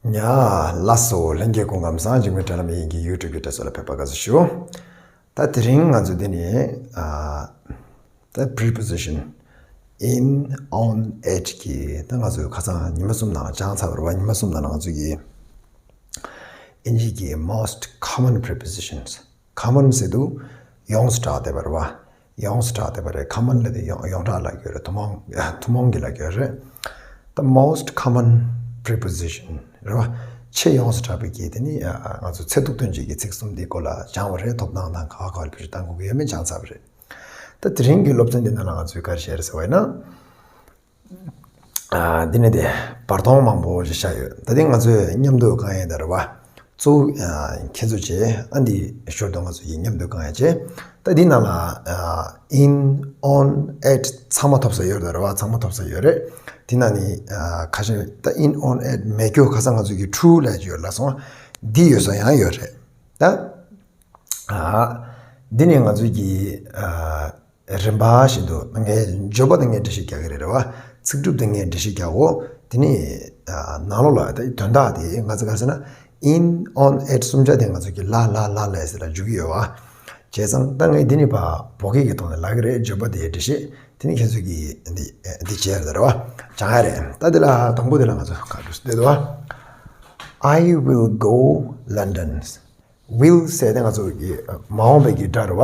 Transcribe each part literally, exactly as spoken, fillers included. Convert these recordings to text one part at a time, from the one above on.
ཡ། ལགས་སོ། ལྷན་རྒྱས་སྐུ་ཁམས་བཟང་། འཇིགས་མེད་དྲ་ལམ་དབྱིན་སྐད་ཡུ་ཊུབ་ཀྱི་དྲ་ཚོགས་ལ་ཕེབས་པར་དགའ་བསུ་ཞུ། ད་དེ་རིང་ང་ཚོ་འདི་ནས་ཨ། ད་preposition in, on, at གི་ད་ང་ཚོས་ཁ་སང་ཉི་མ་གསུམ་ནང་སྦྱངས་ཚར་བ་རེད་བ། ཉི་མ་གསུམ་ནང་ང་ཚོས་ཀྱི་དབྱིན་ཇི་གི་most common prepositions། common ཟེར་དུས་ཡོངས་སུ་གྲགས་བསྡད་པ་རེད་བ། ཡོངས་སུ་གྲགས་བསྡད་པ་རེད། common ལབ་དུས་ཡོངས་ཡོངས་གྲགས་ལབ་ཀྱི་ཡོད་རེད། ཐུན་མོང་ཐུན་མོང་གི་ལབ་ཀྱི་ཡོད་རེད། The most common preposition རེད་བ། ཆེས་ཡོངས་སུ་གྲགས་པའི་གི་དེ་ནི་ང་ཚོ་ཚད་ཐུབ་སྟོན་བྱེད་ཀྱི་ཚིག་གསུམ་འདིའི་སྐོར་ལ་སྦྱངས་པ་རེད། ཐོབ་ཐང་དང་ག་བ་ག་བ་ལ་བེད་སྤྱོད་གཏང་དགོས་ཀྱི་ཡོད་མེད་སྦྱངས་ཚར་བ་རེད། ད་དེ་རིང་གི་སློབ་ཚན་འདི་ནང་ལ་ང་ཚོས་ག་རེ་བཤད་རེད་ཟེར་བ་ཡིན་ན། ཨ། འདི་ནི་དེ་བར་སྟོང་མང་པོ་ཞིག་བཞག་ཡོད། ད་ཐེངས་ང་ཚོས་མཉམ་དུ་གང་ཡིན་ད་རེད་བ། གཙོ་བོ་ཨ། ཁྱེད་ཚོ་བྱས་ཨ་འདི་ཞོར་དུ་ང་ཚོ་ཡིན་མཉམ་དུ་གང་ཡིན་བྱས། ད་འདི་ནང་ལ་ཨ། in, on, at ཚང་མ་ཐོབ་ས་ཡོད་རེད་བ། ཚང་མ་ཐོབ་ས་ཡོད་རེད། འདི་ནང་ནི་ཨ། ཁ་ཤས་ད་in, on, at མེད་རྒྱུ་ཁ་སང་ང་ཚོ་གི་true ལབ་ཀྱི་ཡོད་ལབ་སོང་། འདི་ཡོད་ས་ཡང་ཡོད་རེད། ད་ཨ། འདི་ནི་ང་ཚོ་གི་ཨ། རིམ་པ་བཞིན་དུ་ངས་བརྗོད་པ་དང་ངས་འགྲེལ་བཤད་རྒྱག་གི་རེད་རེད་བ། ཚིག་གྲུབ་དང་ངས་འགྲེལ་བཤད་རྒྱག་གོ། དེ་ནི་ནང་ལོགས་ལ་དེ་དོན་དག་དེ་ང་ཚོ་ག་རེ་ཟེར་ན། in, on, at གསུམ་ཆ་དེ་ང་ཚོ་གི་ལ་ལ་ལ་ལ་ཟེར་ལ་འཇུག་གི་ཡོད་བ། བྱས་ཙང་ད་ངས་འདི་ནི་ཕར་བོད་སྐད་ཀྱི་ཐོག་ནས་ལབ་ཀྱི་རེད། བརྗོད་པ་དེ་འགྲེལ་བཤད་དེ་ནི་ཁྱེད་ཚོ་གི་འདི་འདི་བྱས་རེད་རེད་བ། སྦྱང་ཡ་རེད། ད་འདི་ལ་དང་པོ་དེ་ལ་ང་ཚོ་ག་འདྲ་བསྡད་འདུག་བ། I will go London. will ཟེར་དེ་ང་ཚོ་གི་མ་འོངས་པའི་གི་སྒྲ་རེད་བ།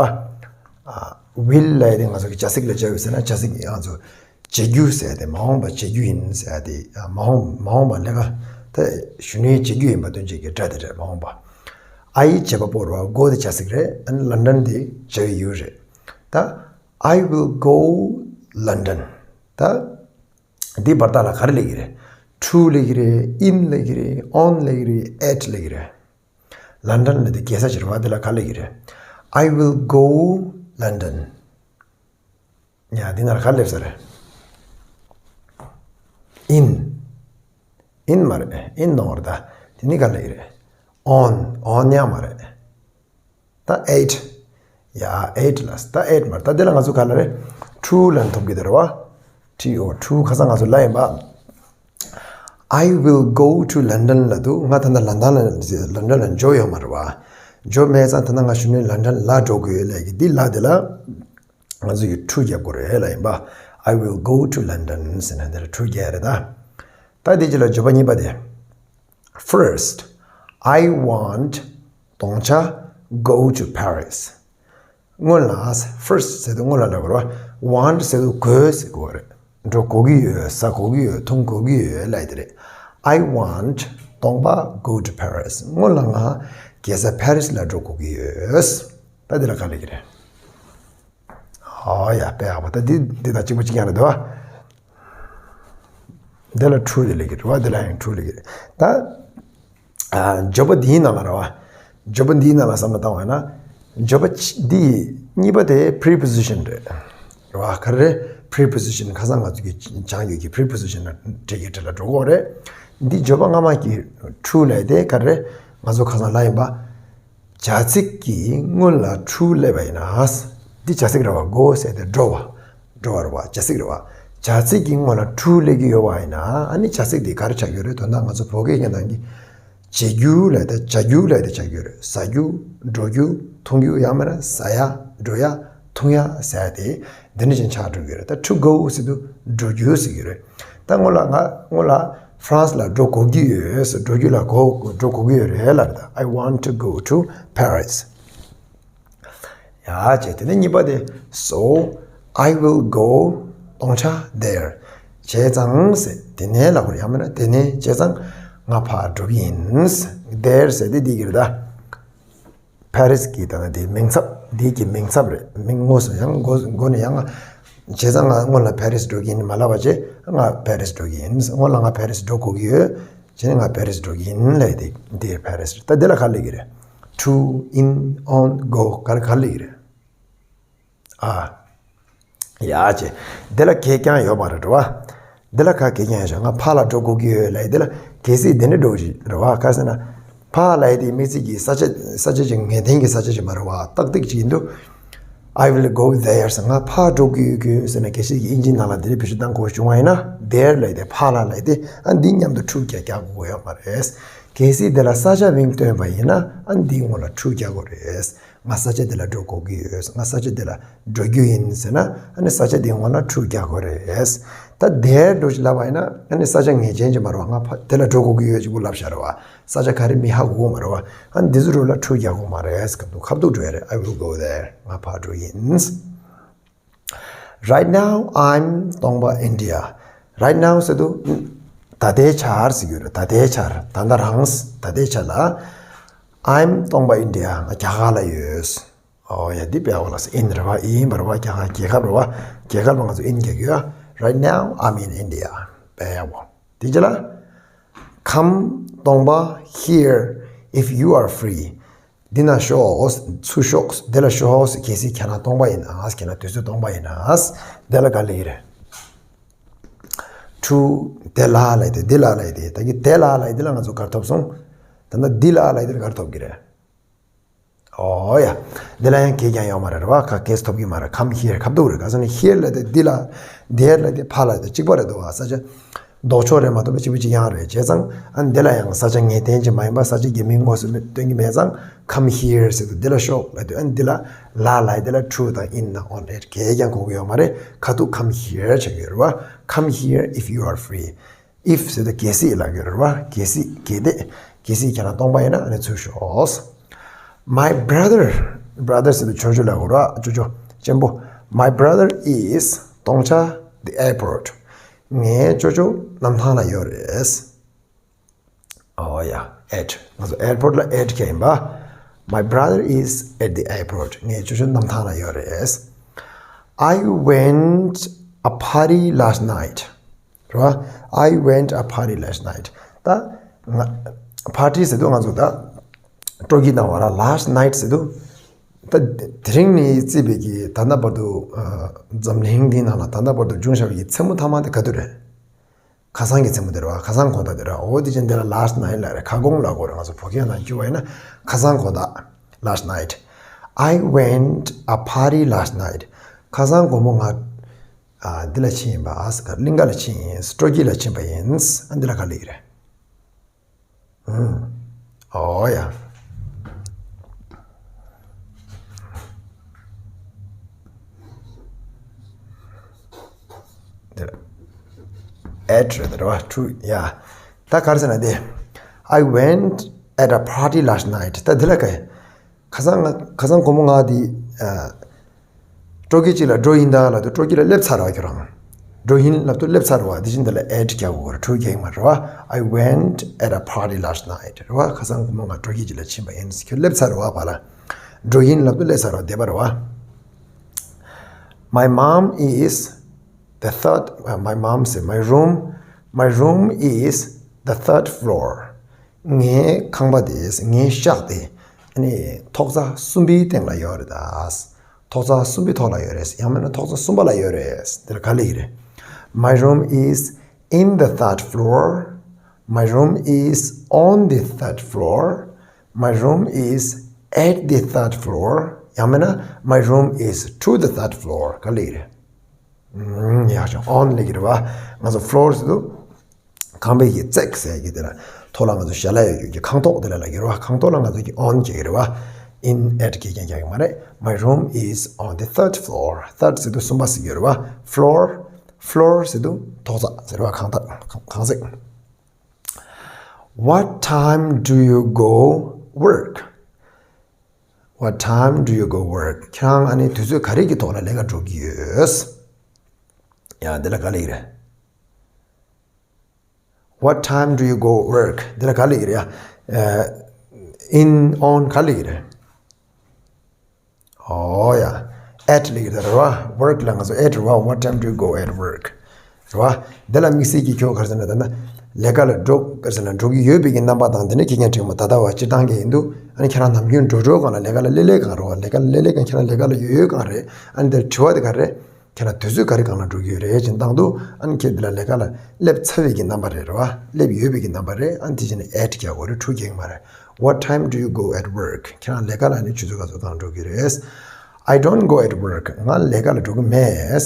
ཨ། will ལབ་དེ་ང་ཚོ་གི་བྱ་ཚིག་ལ་བྱ་བའི་ཟེར་ན་བྱ་ཚིག་ང་ཚོ་བྱེད་རྒྱུ་ཟེར་དེ་མ་འོངས་པ་བྱེད་རྒྱུ་ཡིན་ཟེར་དེ། ཨ། མ་འོངས་མ་འོངས་པ་ལས་ཀ་ད་གཞོན་ནུའི་བྱེད་རྒྱུ་ཡིན་པ་སྟོན་བྱེད་ཀྱི་སྒྲ་དེ་རེད། མ་འོངས་པ། I བྱེད་པ་པོ་རེད་བ། go དེ་བྱ་ཚིག་རེད། ཨ་ནི་London དེ་བྱ་བའི་ཡུལ་རེད། ད་I will go London ད་འདི་བར་ཐག་ལ་ག་རེ་སླེབས་ཀྱི་རེད། to སླེབས་ཀྱི་རེད། in སླེབས་ཀྱི་རེད། on སླེབས་ཀྱི་རེད། at སླེབས་ཀྱི་རེད། London ལབ་དེ་རྒྱལ་ས་ཅིག་རེད་བ། དེ་ལ་ག་སླེབས་ཀྱི་རེད། I will go London. ཡ། འདི་ན་ལ་ག་སླེབས་ས་རེད། in in མ་རེད། in གནང་བ་རེད་ད། དེ་ནི་ག་སླེབས་ཀྱི་རེད། on on ཡང་མ་རེད། ད་at ཡ། at ལ་ད་at མ་རེད། ད་དེ་ལ་ང་ཚོ་ག་ལ་རེད། to ལ་ཐོབ་ཀྱི་དེ་རེད་བ། to to ཁ་སང་ང་ཚོ་ལ་ཡིན་པ། I will go to London ལབ་དུས་ང་ད་ལྟ་ལན་ཌན་ལ་ལན་ཌན་ལ་འབྱོར་ཡོད་མ་རེད་བ། འབྱོར་མེད་ཙང་ད་ལྟ་ང་གཞོན་ནུ་ལན་ཌན་ལ་འགྲོ་དགོས་ཡོད་ལབ་ཀྱི་འདི་ལ་དེ་ལ་ང་ཚོ་ཡི་to རྒྱབ་དགོས་རེད་ལབ་ཡིན་པ། I will go to London ཟེར་ན་དེ་ལ་to རྒྱག་རེད་ད། ད་དེ་རྗེས་ལ་བརྗོད་པ་གཉིས་པ་དེ། First, I want སྟོང་ཆ་go to Paris. སྔོན་ལ་first ཟེར་དུས་སྔོན་ལ་ལབ་དགོས་རེད་བ། want ཟེར་དུས་དགོས་ཟེར་དགོས་རེད། འགྲོ་དགོས་ཀྱི་ཡོད། ཟ་དགོས་ཀྱི་ཡོད། འཐུང་དགོས་ཀྱི་ཡོད་ལབ་ཡ་དེ་རེད། I want སྟོང་པ་go to Paris. སྔོན་ལ་ང་རྒྱལ་ས་Paris ལ་འགྲོ་དགོས་ཀྱི་ཡོད། ད་འདི་ལ་ག་ལབ་ཀྱི་རེད། ཨོ་ཡ། དཔེ་ཡག་པོ། ད་འདི་འདི་དང་གཅིག་པ་གཅིག་རྐྱང་རེད་འདུག་བ། འདི་ལ་to དེ་སླེབས་ཀྱི་རེད་བ། འདི་ལ་ཡང་to སླེབས་ཀྱི་རེད་ད། ཨ། བརྗོད་པ་འདིའི་ནང་ལ་རེད་བ། བརྗོད་པ་འདིའི་ནང་ལ་བསམ་བློ་བཏང་བ་ཡིན་ན། བརྗོད་པ་ཕྱི་འདི་གཉིས་པ་དེ་preposition རེད། རེད་བ། ག་རེ་རེད། preposition ཁ་སང་ང་ཚོ་གི་སྦྱངས་ཡོད་ཀྱི་preposition ལ་འབྲེལ་གྱི་འབྲེལ་ལ་འགྲོ་གི་ཡོད་རེད། འདི་བརྗོད་པ་སྔ་མ་གི་to ལབ་དེ་ག་རེ་རེད། ང་ཚོ་ཁ་སང་ལབ་ཡིན་པ། བྱ་ཚིག་གི་སྔོན་ལ་to སླེབས་པ་ཡིན་ན། འདི་བྱ་ཚིག་རེད་བ། go ཟེར་དེ་འགྲོ་བ། འགྲོ་བ་རེད་བ། བྱ་ཚིག་རེད་བ། བྱ་ཚིག་གི་སྔོན་ལ་to སླེབས་ཀྱི་ཡོད་པ་ཡིན་ན། ཨ་ནི་བྱ་ཚིག་དེ་ག་རེ་ཆགས་ཀྱི་ཡོད་རེད། དོན་དག་ང་ཚོ་བོད་སྐད་ཀྱི་ནང་གི་བྱེད་རྒྱུ་ལབ་དེ་བྱ་རྒྱུ་ལབ་དེ་ཆགས་ཀྱི་ཡོད་རེད། ཟ་རྒྱུ། འགྲོ་རྒྱུ། འཐུང་རྒྱུ། ཡང་མིན་ན་ཟ་ཡ། འགྲོ་ཡ། འཐུང་ཡ་ཟེར་ཡ་དེ་འདི་འདྲ་ཅན་ཆགས་འགྲོ་གི་ཡོད་རེད། ད་to go ཟེར་དུས་འགྲོ་རྒྱུ་ཟེར་གྱི་ཡོད་རེད། ད་སྔོན་ལ་ང་སྔོན་ལ་France ལ་འགྲོ་དགོས་ཀྱི་ཡོད་ཟེར། འགྲོ་རྒྱུ་ལ་གོ་འགྲོ་དགོས་ཀྱི་ཡོད་རེད་ལབ་རེད། ད་I want to go to Paris. ཡ། བྱས་དེ་ནས་གཉིས་པ་དེ། So I will go སྟོང་ཆ་there. བྱས་ཙང་ཟེར་དེ་ནས་ལབ་དགོས་རེད། ཡང་མིན་ན་དེ་ནས། བྱས་ཙང་ང་ཕར་འགྲོ་གི་ཡིན། There ཟེར་དེ་འདི་གི་རེད་ད། Paris གི་ད་ནི་དེ་མིང་ཚབ། འདི་གི་མིང་ཚབ་རེད། མིང་དངོས་སུ་ཡང་མགོ་མགོ་ནས་ཡང་། བྱས་ཙང་ང་སྔོན་ལ་Paris འགྲོ་གི་ཡིན་མ་ལབ་པ་བྱས། ང་Paris འགྲོ་གི་ཡིན། སྔོན་ལ་ང་Paris འགྲོ་དགོས་ཀྱི་ཡོད། བྱས་ནས་ང་Paris འགྲོ་གི་ཡིན་ལབ་དེ་འདི་Paris རེད། ད་འདི་ལ་ག་རེ་སླེབས་ཀྱི་རེད། To, in, on, go ག་རེ་ག་རེ་སླེབས་ཀྱི་རེད། ཨ། ཡ། བྱས། འདི་ལ་གད་རྒྱངས་ཡོད་མ་རེད་རེད་བ། འདི་ལ་ག་གད་རྒྱངས་ཡོད་ཤག་ང་ཕར་ལ་འགྲོ་དགོས་ཀྱི་ཡོད་ལབ་ཡ་འདི་ལ་གལ་སྲིད་འདི་འདྲ་འགྲོ་གི་རེད་བ། ག་ཟེར་ན། ཕར་ལབ་ཡ་དེ་དམིགས་བསལ་གྱི་ས་ཆ་ས་ཆ་ཅིག་ངེས་གཏན་གྱི་ས་ཆ་ཅིག་མ་རེད་བ། ཏག་ཏིག་ཅིག་ཡིན་དུས། I will go there ཟེར། ང་ཕར་འགྲོ་གི་ཡོད་གི་ཟེར་ན། གལ་སྲིད་ཀྱི་དབྱིན་ཇིའི་ནང་ལ་འདི་འདྲའི་བེད་སྤྱོད་བཏང་དགོས་བྱུང་བ་ཡིན་ན། there ལབ་དེ་ཕར་ལ་ལབ་དེ་ཨ་འདི་མཉམ་དུ་to རྒྱག་རྒྱག་དགོས་ཡོད་མ་རེད། གལ་སྲིད་དེ་ལ་ས་ཆ་མིང་བཏོན་པ་ཡིན་ན་ཨ་འདིའི་སྔོན་ལ་to རྒྱག་དགོས་རེད། ང་ས་ཆ་དེ་ལ་འགྲོ་དགོས་ཀྱི་ཡོད། ང་ས་ཆ་དེ་ལ་འགྲོ་རྒྱུ་ཡིན་ཟེར་ན་ཨ་ནི་ས་ཆ་དེའི་སྔོན་ལ་to རྒྱག་དགོས་རེད། ད་there འགྲོ་ཅིག་ལབ་པ་ཡིན་ན་ཨ་ནི་ས་ཆ་ངེས་ཅན་ཅིག་མ་རེད་བ། ང་ཕ་དེ་ལ་འགྲོ་དགོས་ཀྱི་ཡོད་ཅིག་པུ་ལབ་བཞག་རེད་བ། ས་ཆ་ག་རེ་མི་ཧ་གོ་གི་མ་རེད་བ། ཨ་འདི་ཚོ་རུ་ལ་to རྒྱག་དགོས་མ་རེད། སྐབས་དུ་ཁ་བཏུག་འགྲོ་ཡ་རེད། I will go there. ང་ཕར་འགྲོ་ཡིན། Right now I'm Tongba, India. Right now ཟེར་དུས་ད་ལྟའི་ཆར་ཟེར་གྱི་ཡོད་རེད། ད་ལྟའི་ཆར། ད་ལྟ་རང་། ད་ལྟའི་ཆར་ལ། I'm Tongba, India. ང་རྒྱ་གར་ལ་ཡོད། ཨོ་ཡ། འདི་དཔེ་ཨོ་ལ་སེ་in རེད་བ། in བ་རེད་བ། རྒྱ་གར་རྒྱལ་ཁབ་རེད་བ། རྒྱལ་ཁབ་ལ་ང་ཚོ་in རྒྱག་གི་ཡོད། Right now I'm in India. དཔེ་ཨོ། དེ་རྗེས་ལ། Come Tongba here if you are free. འདི་ན་ཤོག་ཚུར་ཤོག་འདི་ལ་ཤོག་གལ་སྲིད་ཁྱེད་རང་སྟོང་པ་ཡིན་ན། ཁྱེད་རང་དུས་ཚོད་སྟོང་པ་ཡིན་ན། འདི་ལ་ག་ལབ་ཀྱི་རེད། To དེ་ལ་ལབ་དེ། འདི་ལ་ལབ་དེ། ད་གི་དེ་ལ་ལབ་འདི་ལ་ང་ཚོ་ག་རེ་ཐོབ་སོང་། ད་ལྟ་འདི་ལ་ལབ་འདི་ལ་ག་རེ་ཐོབ་ཀྱི་རེད། ཨོ་ཡ། འདི་ལ་ཡང་གེ་ཀྱང་ཡོད་མ་རེད་བ། ག་གེ་ཐོབ་ཀྱི་མ་རེད། Come here ཁ་བཏུག་རེད། ག་ཟེར་ན་here ལབ་དེ་འདི་ལ། there ལབ་དེ་ཕར་ལ་དེ་གཅིག་པ་རེད་འདུག་བ། ས་ཆ། ལྡོག་ཕྱོགས་རེད་མ་གཏོགས་པའི་གཅིག་པ་གཅིག་རྐྱང་རེད། བྱས་ཙང་ཨ་ནི་འདི་ལ་ཡང་ས་ཆ་ངེས་གཏན་ཅིག་མ་ཡིན་པ། ས་ཆ་རྒྱ་མིང་དངོས་སུ་སྟོན་གྱི་མེད་ཙང་། Come here ཟེར་དུས་འདི་ལ་ཤོག་ལབ་དུས་ཨ་ནི་འདི་ལ་ལ་ལབ་འདི་ལ་to དང་in དང་on it གེ་ཀྱང་གོ་གི་ཡོད་མ་རེད། ཁ་ཐུག་come here བྱེད་ཀྱི་ཡོད་རེད་བ། Come here if you are free. If ཟེར་དུས་གལ་སྲིད་ལབ་ཀྱི་ཡོད་རེད་བ། གལ་སྲིད་གལ་ཏེ། གལ་སྲིད་ཁྱེད་རང་སྟོང་པ་ཡིན་ན་ཨ་ནི་ཚུར་ཤོག My brother. Brother ཟེར་དུས་ཅོ་ཅོ་ལབ་དགོས་རེད་བ། ཅོ་ཅོ་གཅེན་པོ། My brother is Tongcha the airport. ངའི་ཅོ་ཅོ་གནམ་ཐང་ལ་ཡོད་རེད། ཨོ་ཡ། at ང་ཚོ་airport ལ་at རྒྱག་ཡིན་པ། My brother is at the airport. ངའི་ཅོ་ཅོ་གནམ་ཐང་ལ་ཡོད་རེད། I went a party last night. རེད་བ། I went a party last night. ད་ང་party ཟེར་དུས་ང་ཚོ་ད་སྤྲོ་སྐྱིད་བཏང་བ་ར། last night ཟེར་དུས་ད་དེ་རིང་ནས་བརྩིས་པའི་གི་ད་ལྟ་བར་དུ་ཨ་འཛམ་གླིང་འདིའི་ནང་ལ་ད་ལྟ་བར་དུ་བྱུང་བཞག་པའི་གི་མཚན་མོ་མཐའ་མ་དེ་ག་དུས་རེད། ཁ་སང་གི་མཚན་མོ་དེ་རེད་བ། ཁ་སང་དགོང་དག་དེ་རེད། འོ་དེ་ཅན་དེ་ལ་last night ལབ་རེད། ཁ་སྐོང་ལབ་དགོས་རེད། ང་ཚོ་བོད་སྐད་ནང་བསྒྱུར་བ་ཡིན་ན་ཁ་སང་དགོང་དག last night. I went a party last night. ཁ་སང་དགོང་མོ་ང་ཨ་འདི་ལ་ཕྱིན་ཡིན་པ། ཨ་གླིང་ག་ལ་ཕྱིན་ཡིན། སྤྲོ་སྐྱིད་ལ་ཕྱིན་པ་ཡིན། ཨ་འདི་ལ་ག་ལབ་ཀྱི་རེད། ཨུམ། ཨོ་ཡ། འདི་ལ་at རེད་རེད་བ། to ཡ། ད་ག་རེ་ཟེར་ན་དེ། I went at a party last night. ད་འདི་ལ་ག་ཁ་སང་ང་ཁ་སང་དགོང་མོ་ང་དེ་ཨ་སྤྲོ་སྐྱིད་ཅིག་ལ་འགྲོ་ཡིན་ད་ལབ་དུས་སྤྲོ་སྐྱིད་ལ་སླེབས་ཚར་བ་ཁྱོད་རང་། འགྲོ་ཡིན་ལབ་དུས་སླེབས་ཚར་བ། དེ་བཞིན་དེ་ལ་at རྒྱག་དགོས་རེད། to རྒྱག་ཡིན་མ་རེད་བ། I went at a party last night རེད་བ། ཁ་སང་དགོང་མོ་ང་སྤྲོ་སྐྱིད་ཅིག་ལ་ཕྱིན་པ་ཡིན། ཁྱོད་སླེབས་ཚར་བ་བ་ལ། འགྲོ་ཡིན་ལབ་དུས་སླེབས་ཚར་བ་བསྡད་པ་རེད་བ། My mom is the third. Uh, my mom say my room. My room is the third floor. ངའི་ཁང་པ་དེ། ངའི་ཤག་དེ་ཨ་ནི་ཐོག་རྩེག་གསུམ་པའི་སྟེང་ལ་ཡོད་རེད་ད། ཐོག་རྩེག་གསུམ་པའི་ཐོག་ལ་ཡོད་རེད། ཡང་མིན་ན་ཐོག་རྩེག་གསུམ་པ་ལ་ཡོད་རེད། དེ་ལ་ག་ལབ་ཀྱི་རེད། My room is in the third floor. My room is on the third floor. My room is at the third floor. ཡང་མིན་ན་my room is to the third floor ག་ལབ་ཀྱི་རེད། ཨུམ། ཡག་ཤོས། on ལབ་ཀྱི་རེད་བ། ང་ཚོ་floor ཟེར་དུས་ཁང་པའི་གི་རྩེག་ཟེར་གྱི་དེ་ལ་ཐོག་ལ་ང་ཚོ་ཞལ་ལག་ཡོད་རྒྱུ་གི་ཁང་ཐོག་དེ་ལ་ལབ་ཀྱི་རེད་བ། ཁང་ཐོག་ལ་ང་ཚོ་གི་on བྱེད་ཀྱི་རེད་བ། in at གི་རྐྱེན་རྒྱག་གི་མ་རེད། My room is on the third floor. Third ཟེར་དུས་གསུམ་པ་ཟེར་གྱི་རེད་བ། Floor. Floor ཟེར་དུས་ཐོག་རྩེག་ཟེར་བ། ཁང་ཐོག་ཁང་རྩེག What time do you go work? What time do you go work? ཁྱེད་རང་ཨ་ནི་དུས་ཚོད་ག་རེ་གི་ཐོག་ལ་ལས་ཀ་འགྲོ་གི་ཡོད། ཡ། འདི་ལ་ག་ལབ་ཀྱི་རེད། What time do you go work? འདི་ལ་ག་ལབ་ཀྱི་རེད་ཡ། ཨ། in on ག་ལབ་ཀྱི་རེད། ཨོ་ཡ། at ལབ་ཀྱི་རེད་བ། work ལ་ང་ཚོ་at རེད་བ། What time do you go at work? རེད་བ། འདི་ལ་དམིགས་བསལ་གྱི་ཁྱོད་ག་རེ་ཟེར་ན། ད་ནི་ལས་ཀ་ལ་འགྲོ་ག་རེ་ཟེར་ན་འགྲོ་གི་ཡོད་པའི་གི་རྣམ་པ་དང་། དེ་ནས་ཁེ་ཀྱང་དྲན་མོ་ད་ལྟ་བ་སྤྱིར་བཏང་གི་ཡིན་དུས། ཨ་ནི་ཁྱེད་རང་ནམ་རྒྱུན་འགྲོ་འགྲོ་སྒང་ལ། ལས་ཀ་ལ་སླེབས་སླེབས་སྒང་རེད་བ། ལས་ཀ་ལ་སླེབས་སླེབས་སྒང་། ཁྱེད་རང་ལས་ཀ་ལ་ཡོད་ཡོད་སྒང་རེད། ཨ་ནི་དེར་དྲི་བ་དེ་ག་རེ། ཁྱེད་རང་དུས་ཚོད་ག་རེ་སྒང་ལ་འགྲོ་གི་ཡོད་རེད་ཅེས་བཏང་དུས། ཨ་ནི་ཁྱེད་འདི་ལ་ལས་ཀ་ལ་སླེབས་ཚར་བའི་གི་རྣམ་པ་རེད་རེད་བ། སླེབས་ཡོད་པའི་གི་རྣམ་པ་རེད། ཨ་ནི་དེ་བྱས་ནས་at རྒྱག་དགོས་རེད། to རྒྱག་གི་མ་རེད། What time do you go at work? ཁྱེད་རང་ལས་ཀ་ལ་ནི་ཆུ་ཚོད་ག་ཚོད་སྒང་འགྲོ་གི་རེད། I don't go at work. ང་ལས་ཀ་ལ་འགྲོ་གི་མེད།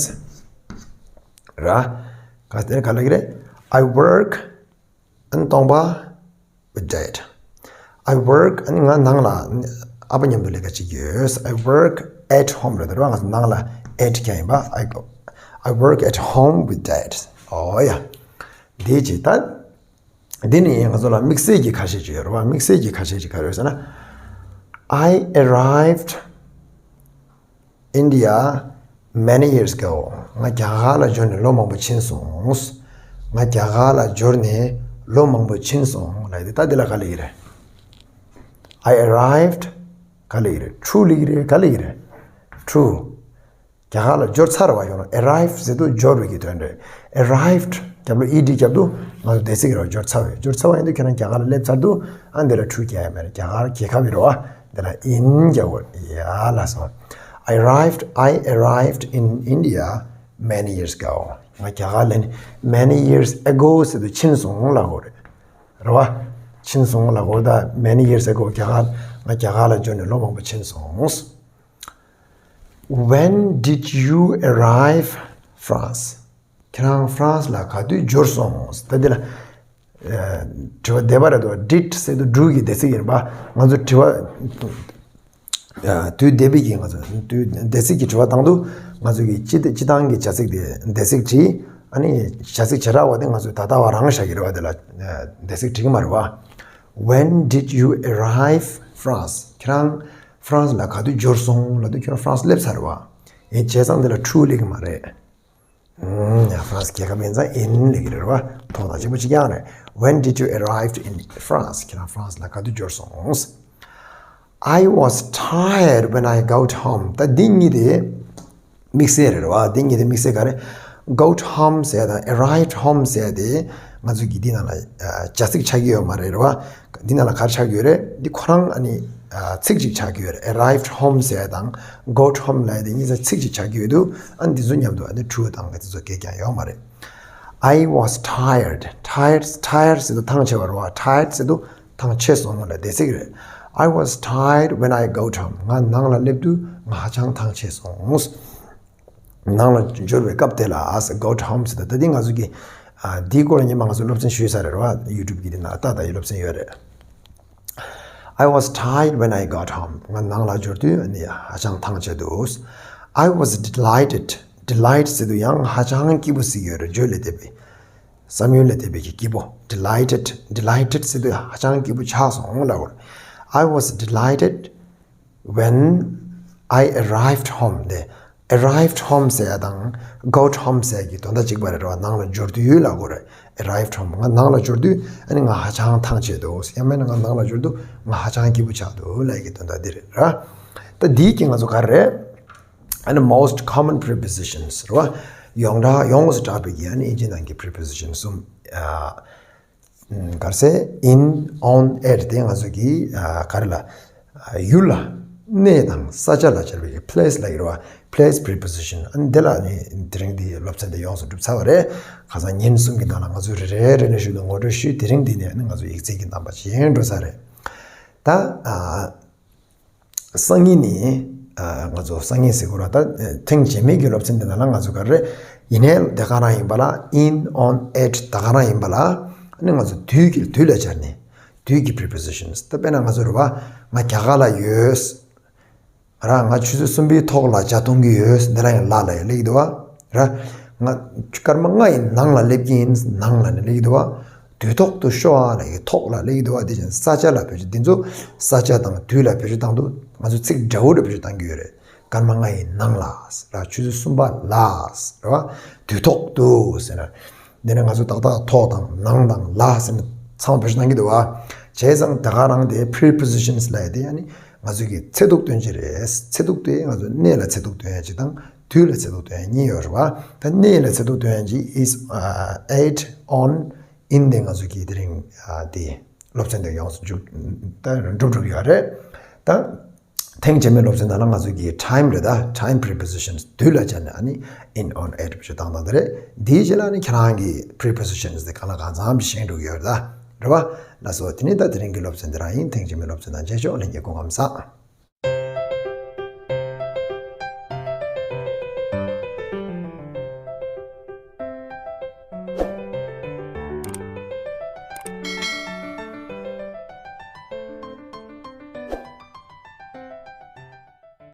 ར། ག་དེར་ག་ལ་གི་རེད། I work and སྟོང་པ with dad. I work and ང་ནང་ལ་ཨ་ཕ་མཉམ་དུ་ལས་ཀ་བྱེད་ཀྱི་ཡོད། I work at home རེད་ར། ང་ནང་ལ་at ཀྱང་ཡིན་པ། I go, I work at home with dad. ཨོ་ཡ། འདི་ཅི་ད། འདི་ནི་ང་ཚོ་ལ་དམིགས་བསལ་གྱི་ཁ་ཤས་ཅིག་ཡོད་རེད་བ། དམིགས་བསལ་གྱི་ཁ་ཤས་ཅིག་ག་རེ་ཡོད་ཟེར་ན། I arrived India many years ago. ང་རྒྱ་གར་ལ་འབྱོར་ནས་ལོ་མང་པོ་ཕྱིན་སོང་། ང་རྒྱ་གར་ལ་འབྱོར་ནས་ལོ་མང་པོ་ཕྱིན་སོང་ལབ་དེ། ད་འདི་ལ་ག་ལབ་ཀྱི་རེད། I arrived ག་ལབ་ཀྱི་རེད། True ལབ་ཀྱི་རེད། ག་ལབ་ཀྱི་རེད། True. རྒྱ་གར་ལ་འབྱོར་ཚར་བ་ཡོང་ན། Arrive ཟེར་དུས་འབྱོར་བའི་གི་དོན་རེད། Arrived རྒྱབ་ལ་ed རྒྱབ་དུས་ང་ཚོ་འདས་ཚིག་རེད་བ། འབྱོར་ཚར་བས། འབྱོར་ཚར་བ་ཡིན་དུས་ཁྱེད་རང་རྒྱ་གར་ལ་སླེབས་ཚར་དུས། ཨ་འདི་ལ་true རྒྱག་ཡ་མེད་རེད། རྒྱ་གར་རྒྱལ་ཁབ་ཡིན་རེད་བ། འདི་ལ་in རྒྱག་དགོས། ཡ་ལ་སོང་། I arrived, I arrived in India many years ago. ང་རྒྱ་གར་ལ་ནི་many years ago ཟེར་དུས་ཕྱིན་སོང་ལབ་དགོས་རེད། རེད་བ། ཕྱིན་སོང་ལབ་དགོས། ད་many years ago རྒྱ་གར། ང་རྒྱ་གར་ལ་འབྱོར་ནས་ལོ་མང་པོ་ཕྱིན་སོང་། When did you arrive France? ཁྱེད་རང་France ལ་ག་དུས་འབྱོར་སོང་། ད་འདི་ལ་ཨ་དྲི་བ་འདས་པ་རེད་དོ། did ཟེར་དུས་do གི་འདས་ཚིག་ཡིན་པ། ང་ཚོ་དྲི་བ་ཨ་དུས་འདས་པའི་གི་ང་ཚོ་དུས་འདས་ཚིག་གི་དྲི་བ་བཏང་དུས། ང་ཚོ་གི་སྤྱི་སྤྱི་བཏང་གི་བྱ་ཚིག་དེ་འདས་ཚིག་བྲིས། ཨ་ནི་བྱ་ཚིག་བྱེ་བྲག་པ་དེ་ང་ཚོས་ད་ལྟ་བ་རང་བཞག་གི་རེད་བ། དེ་ལ་ཨ་འདས་ཚིག་བྲིས་གི་མ་རེད་བ། When did you arrive France? ཁྱེད་རང་France ལ་ག་དུས་འབྱོར་སོང་ལབ་དུས་ཁྱེད་རང་France སླེབས་ཚར་བ། ཡིན་བྱས་ཙང་འདི་ལ་true ལབ་ཀྱི་མ་རེད། ཨུམ། ཡ། France རྒྱལ་ཁབ་ཡིན་ཙང་in ལབ་ཀྱི་རེད་བ། ཐོག་དང་གཅིག་པ་གཅིག་རྐྱང་རེད། When did you arrive in France? ཁྱེད་རང་France ལ་ག་དུས་འབྱོར་སོང་། I was tired when I got home. ད་འདི་གཉིས་དེ་དམིགས་བསལ་རེད་བ། འདི་གཉིས་དེ་དམིགས་བསལ་ག་རེ། Got home ཟེར་དང་arrived home ཟེར་དེ་ང་ཚོ་གི་འདི་ནང་ལ་ཨ་བྱ་ཚིག་ཆགས་ཀྱི་ཡོད་མ་རེད་བ། འདི་ནང་ལ་ག་རེ་ཆགས་ཀྱི་ཡོད་རེད། འདི་ཁོ་རང་ཨ་ནི་ཨ་ཚིག་ཅིག་ཆགས་ཀྱི་ཡོད་རེད། Arrived home ཟེར་དང་got home ལབ་དེ་གཉིས་ཆ་ཚིག་ཅིག་ཆགས་ཀྱི་ཡོད་དུས། ཨ་ནི་འདི་ཚོ་མཉམ་དུ་ཨ་ནི་true དང་འདི་ཚོ་གས་ཀྱང་ཡོད་མ་རེད། I was tired. Tired, tired ཟེར་དུས་ཐང་ཆད་པ་རེད་བ། Tired ཟེར་དུས་ཐང་ཆད་སོང་ལབ་འདས་ཚིག་རེད། I was tired when I got home. ང་ནང་ལ་སླེབས་དུས་ང་ཧ་ཅང་ཐང་ཆད་སོང་། ནང་ལ་འབྱོར་བའི་སྐབས་དེ་ལ། got home ཟེར་དུས་ད་འདི་ང་ཚོ་གི་ཨ་འདིའི་སྐོར་ལ་སྔོན་མ་ང་ཚོ་སློབ་ཚན་ཞུས་ཚར་རེད་བ། YouTube གི་འདི་ནང་ལ་ཏག་ཏག་ཡི་སློབ་ཚན་ཡོད་རེད། I was tired when I got home. ང་ནང་ལ་འབྱོར་དུས་ནི་ཧ་ཅང་ཐང་ཆད་འདུག I was delighted. Delight ཟེར་དུས་ཡང་ཧ་ཅང་སྐྱིད་པོ་ཟེར་གྱི་ཡོད་རེད། བརྗོད་ལས་འདས་པའི། བསམ་ཡུལ་ལས་འདས་པའི་གི་སྐྱིད་པོ། Delighted. Delighted ཟེར་དུས་ཧ་ཅང་སྐྱིད་པོ་ཆགས་སོང་ལབ་དགོས། I was delighted when I arrived home. དེ་arrived home ཟེར་ཡ་དང་got home ཟེར་ཡ་གི་དོན་དག་གཅིག་པ་རེད་བ། ནང་ལ་འབྱོར་དུས་ལབ་དགོས་རེད། Arrived home. ང་ནང་ལ་འབྱོར་དུས་ཨ་ནི་ང་ཧ་ཅང་ཐང་ཆད་འདུག་ཡང་མིན་ན་ང་ནང་ལ་འབྱོར་དུས་ང་ཧ་ཅང་སྐྱིད་པོ་ཆགས་འདུག་ལབ་ཡ་གི་དོན་དག་འདི་རེད་ར། ད་འདིའི་གི་ང་ཚོ་ག་རེ་རེད། ཨ་ནི་most common prepositions རེད་བ། ཡོངས་གྲགས་ཡོངས་སུ་གྲགས་པའི་གི་ཨ་ནི་དབྱིན་ཇི་ནང་གི་preposition གསུམ། ཨ་ག་རེ་ཟེར། In, on, at དེ་ང་ཚོ་གི་ཨ་ག་རེ་ལ། ཨ་ཡུལ་ལ། གནས་དང་ས་ཆ་ལ་སྦྱར་བའི་གི་place ལབ་ཀྱི་རེད་བ། Place preposition ཨ་ནི་དེ་ལ་ནི་དེ་རིང་འདི་སློབ་ཚན་དེ་ཡོངས་སུ་གྲུབ་ཚར་བ་རེད། ཁ་སང་ཉིན་གསུམ་གྱི་ནང་ལ་ང་ཚོས་རེ་རེ་རེ་རེ་བཞིན་དུ་ངོ་སྤྲོད་ཞུས། དེ་རིང་འདི་ནས་ནི་ང་ཚོ་ཡིག་ཚད་ཀྱི་རྣམ་པ་ཅན་འགྲོ་ས་རེད། ད་ཨ། སང་ཉིན་ནི། ཨ་ང་ཚོ་སང་ཉིན་ཟེར་དགོས་ར། ད་ཐེངས་རྗེས་མའི་གི་སློབ་ཚན་འདི་ནང་ལ་ང་ཚོ་ག་རེ། ཡིན་ནའི་དེ་ག་རང་ཡིན་པ་ལ། In, on, at དེ་ག་རང་ཡིན་པ་ལ། ཨ་ནི་ང་ཚོ་དུས་ཀྱི་དུས་ལ་སྦྱར་ནས། དུས་ཀྱི་prepositions ད་དཔེར་ན་ང་ཚོ་རེད་བ། ང་རྒྱ་གར་ལ་ཡོད། ར། ང་ཆུ་ཚོད་གསུམ་པའི་ཐོག་ལ་ཇ་འཐུང་གི་ཡོད། འདི་ལ་ཡང་ལ་ལ་ཡང་སླེབས་ཀྱི་འདུག་བ། ར། ང་སྐར་མ་ལྔ་ཡི་ནང་ལ་སླེབས་ཀྱི་ཡིན། ནང་ལ་ནི་སླེབས་ཀྱི་འདུག་བ། དུས་ཐོག་ཏུ་ཤོག་ཨ་ལ་ཡི་ཐོག་ལ་སླེབས་ཀྱི་འདུག་བ། དེ་བཞིན་ས་ཆ་ལ་བེད་སྤྱོད། འདི་ཚོ་ས་ཆ་དང་དུས་ལ་བེད་སྤྱོད་བཏང་དུས་ང་ཚོ་ཚིག་འདྲ་བོ་རེ་བེད་སྤྱོད་བཏང་གི་ཡོད་རེད། སྐར་མ་ལྔ་ཡི་ནང་ལ། ར། ཆུ་ཚོད་གསུམ་པ་ལ། ར། དུས་ཐོག་ཏུ་ཟེར་ན། འདི་ནི་ང་ཚོ་ཏག་ཏག་ཐོག་དང་ནང་དང་ལ་ཟེར་ནས་ཚང་མ་བེད་སྤྱོད་གནང་གི་འདུག་བ། བྱས་ཙང་དེ་ག་རང་དེ་prepositions ལབ་ཡ་དེ་ཡང་ནི་ང་ཚོ་གི་ཚེ་ཐུག་སྟོན་གྱི་རེད། ཚེ་ཐུག་དེ་ང་ཚོ་གནས་ལ་ཚེ་ཐུག་སྟོན་ཡ་གཅིག་དང་དུས་ལ་ཚེ་ཐུག་སྟོན་ཡ་གཉིས་ཡོད་རེད་བ། ད་གནས་ལ་ཚེ་ཐུག་སྟོན་ཡ་གཅིག is, uh, at, on, in དེ་ང་ཚོ་གི་དེ་རིང་ཨ་དེ་སློབ་ཚན་དེ་ཡོངས་སུ་མཇུག་ད་འགྲུབ་འགྲུབ་ཡོད་རེད། ད། ཐེངས་རྗེས་མའི་སློབ་ཚན་ནང་ལ་ང་ཚོ་གི་time རེད་ད། Time prepositions དུས་ལ་སྦྱར་ནས་ཨ་ནི་in, on, at བེད་སྤྱོད་བཏང་སྟངས་དེ་རེད། དེའི་རྗེས་ལ་ཨ་ནི་ཁྱེད་རང་གི་prepositions དེ་གང་ལ་གང་འཚམ་ཞིག་ཤེས་འགྲོ་གི་ཡོད་རེད་ད། རེད་བ། ལགས་སོ། དེ་ནི་ད་དེ་རིང་གི་སློབ་ཚན་འདི་རང་ཡིན། ཐེངས་རྗེས་མའི་སློབ་ཚན་དང་མཇལ་ཆོག་ལྷན་རྒྱས་སྐུ་ཁམས་བཟང་།